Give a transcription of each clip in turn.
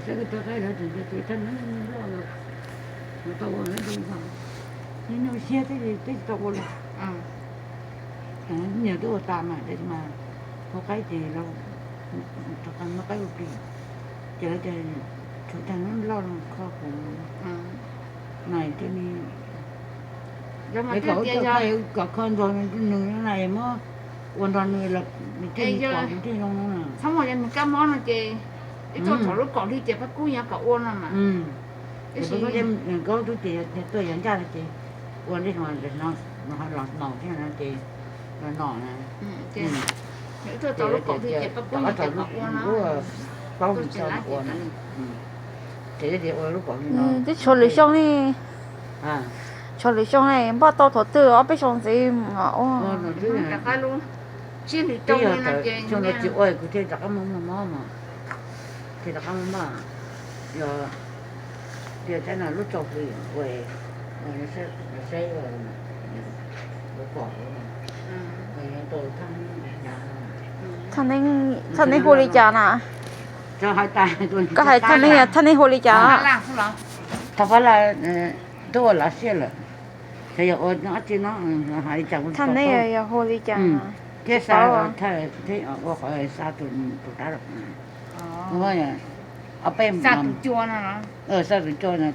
Saib koj rov qab los tseem ces thaj neeb loj los tau ua lawm, nws nyuaj siab thiab ces twb tsis tau ua li. Nyias twb ua tas mas tab sis mas hauv qaib ces rov qab muab qaib ua plig, ces lawv tias tshuav thaj neeb loj no kho kuv na, thiaj li kom ua kom kho nrog nws na, muab ua nrog nws los nws thiaj li kom nws thiaj zoo no na. Txhob muaj yog nws kab mob no ces ib txuag thaum lub kaum hli ces pab kub yuav kom ua no mas. Tab sis koj tub ces tuaj yog ncaj ces ua li no, los no thiab no ces los no na. Ib txuag thaum lub kaum hli ces pab kub yuav kom ua no. Paub tsis tau ua no. Ces ua lub kaum hli no. Twb tshuav lwm xyoo ne, tshuav lwm xyoo ne, npaj tau thaum twg ob peb xyoo ntxiv mam ua. Rov qab lub tsib hlis rau no ces xyoo no tsis ua kuv thiaj rov qab muaj mob mas, thiaj rov qab muaj mob. Yog tias saib no lub rau hli ua, saib, pom, thaj neeb hu li cas na? Koj hais thaj neeb, thaj neeb hu li cas? Thaj Fab Laj twb ua lav siaj lawm, xyov yog ua dab tsi no, hais li cas kuv tsis tau paub. Thaj neeb yog hu li cas? Thiab xa, ua qhov xa tus tus tab lawm. Ob peb, xa tus cua no,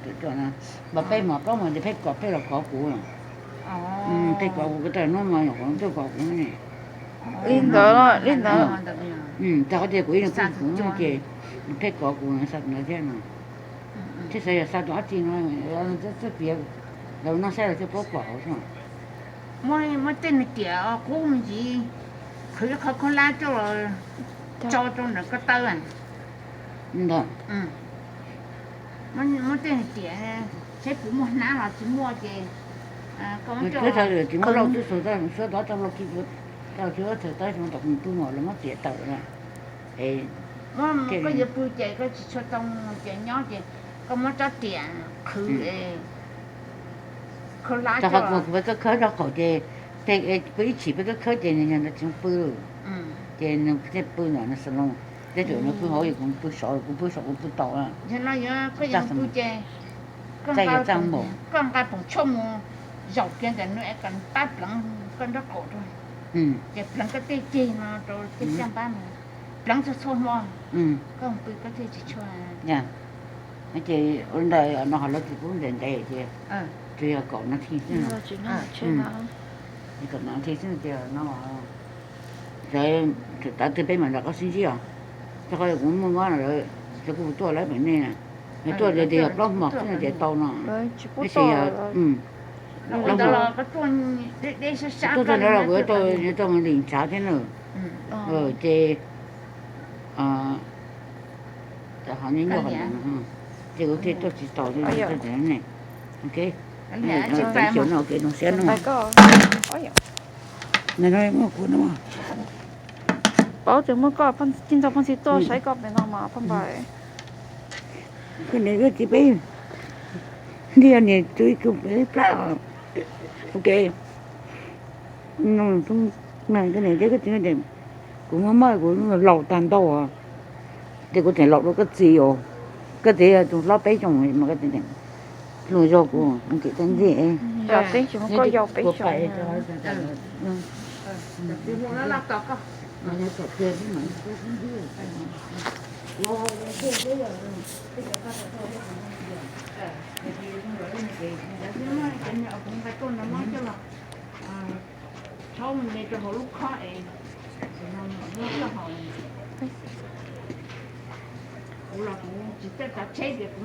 tus cua no, npam peb hmos plaub hmos ces pheej kom pheej los kov kuv. Pheej kov kuv, kuv tawm hnub mas nyuam qhuav tuaj kov kuv ne. Li ntawd, li ntawd. Txog qhov tias kuv ib leeg pheej kuv ces pheej kov kuv xa tus ntawd thiab no. Thiab xyov yog xa tus dab tsi no, txawj piav, lawv noj saib lawv thiaj paub pom xwb. Muab tej nws tiam qub me ntsis, qhwv qhov khaub hlab coj los tso rau ntawm ko taw. Ntawd, muab tej nws tiam, seb puas muaj hnab los tsis muaj ces koj twb tsis muaj lauj, twb suav tau suav tau tau lauj, tau tsis muaj txhawm tab sis mas tom kuv tus muam los muab tiam tawm na. Koj yuav pw ces koj tsis tshua tau mus ces nyob ces koj muab tsob tiam qhwv khaub hlab. Txog qhov kuv peb khawb khawb rau qaum ces, peb ib chim peb khawb khawb ces nws yog ntawd tsis pw, ces nws thiaj pw ntawm no xaloo. Tej zaum nws pw hauv, kuv pw saud, kuv pw saud kuv pw tau. Koj nqa poom tshuaj mus zaum kiag ntawm nws es kom nws pab pleev koj nraub qaum rau, ces pleev koj tej ceg no rau tej caj npab no, pleev txhua txhua hmo, koj pw koj thiaj tsis tshua. Ces ua li ntawd no ho lawv tsis pub ntes ntes ces tsuas yog kaum nas this xwb. Kaum nas this xwb ces no, thaum twg peb mam nrog koj sib ntsib os. Rau qhov kuv muaj mob no, ces kuv tuaj lawm pem nej, tuaj tias yog plaub hmos xwb no ces tau no. Tab sis yog tuaj txog ntawd los kuv yuav tau mus lim ntshav thiab na. Ces ho nyob nyuaj, ces kuv thiaj tuaj tsis taus ne. Xyov no, zoo siab no. Paub tias muaj koj, tij nrog phooj ywg tuaj saib koj pem no mas Phaj Npais. Koj niam koj txiv peb, ntiag niam txiv kuv peb plab. Ok. Koj niam thiab koj txiv, kuv muaj mob kuv laus tag ntau, ces kuv tseem laus dua koj txiv os. Koj txiv yog tus hlob peb xyoo mas koj txiv hlub zog kuv, kuv txiv txawj ntxim. Yog peb xyoo, koj yau peb xyoo.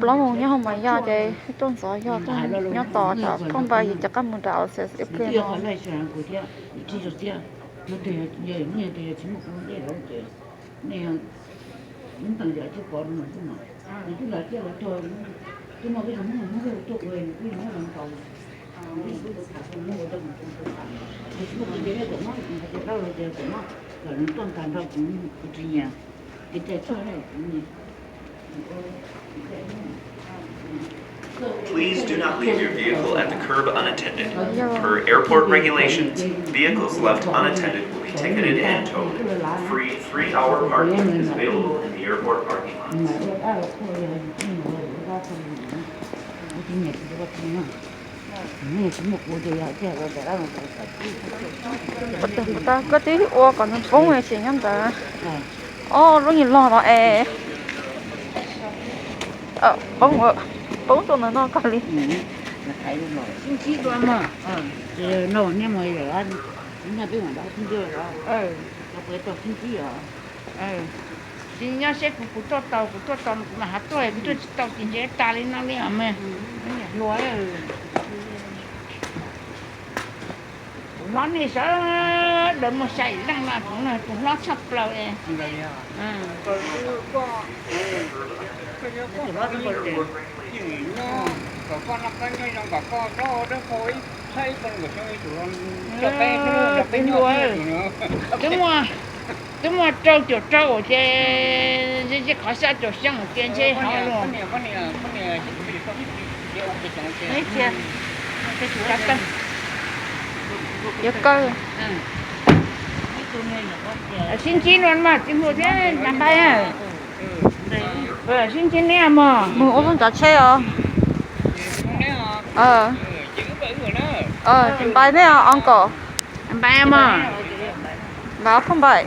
Plaub moos nyob hauv mas yog ces tuaj ntxov yog tuaj nyob tos tsam Phaj Npais yim cov qab mus nram xwb ib pliag no. Please do not leave your vehicle at the curb unattended. Per airport regulations, vehicles left unattended will be ticketed and towed. Free three-hour parking is available in the airport parking lot. Koj twb ua kom nws poob tsis nyob ntawd. Ob lub nyuag log no es poob, poob rau ntawm no kawg li. Tsis nyob seb kuv, kuv tuaj tau, kuv tuaj tau kuv mam hab tuaj, kuv tuaj tsis tau ces ntshe tas li no li os mas. Hluas, kuv hlob nej sawv daws muaj xya yim leej no, kuv no kuv hlob tshaj plaws. Twb muaj rau caum rau ces qhov xya caum xyoo ces ntshe hov los. Yuav kawg. Sib ntsib no mas txiv hluas thiab npais. Sib ntsib neb mog. Mus ua lub nrov tsheb os. Npais neb os uncle. Npais mog. Npais ob phooj npais.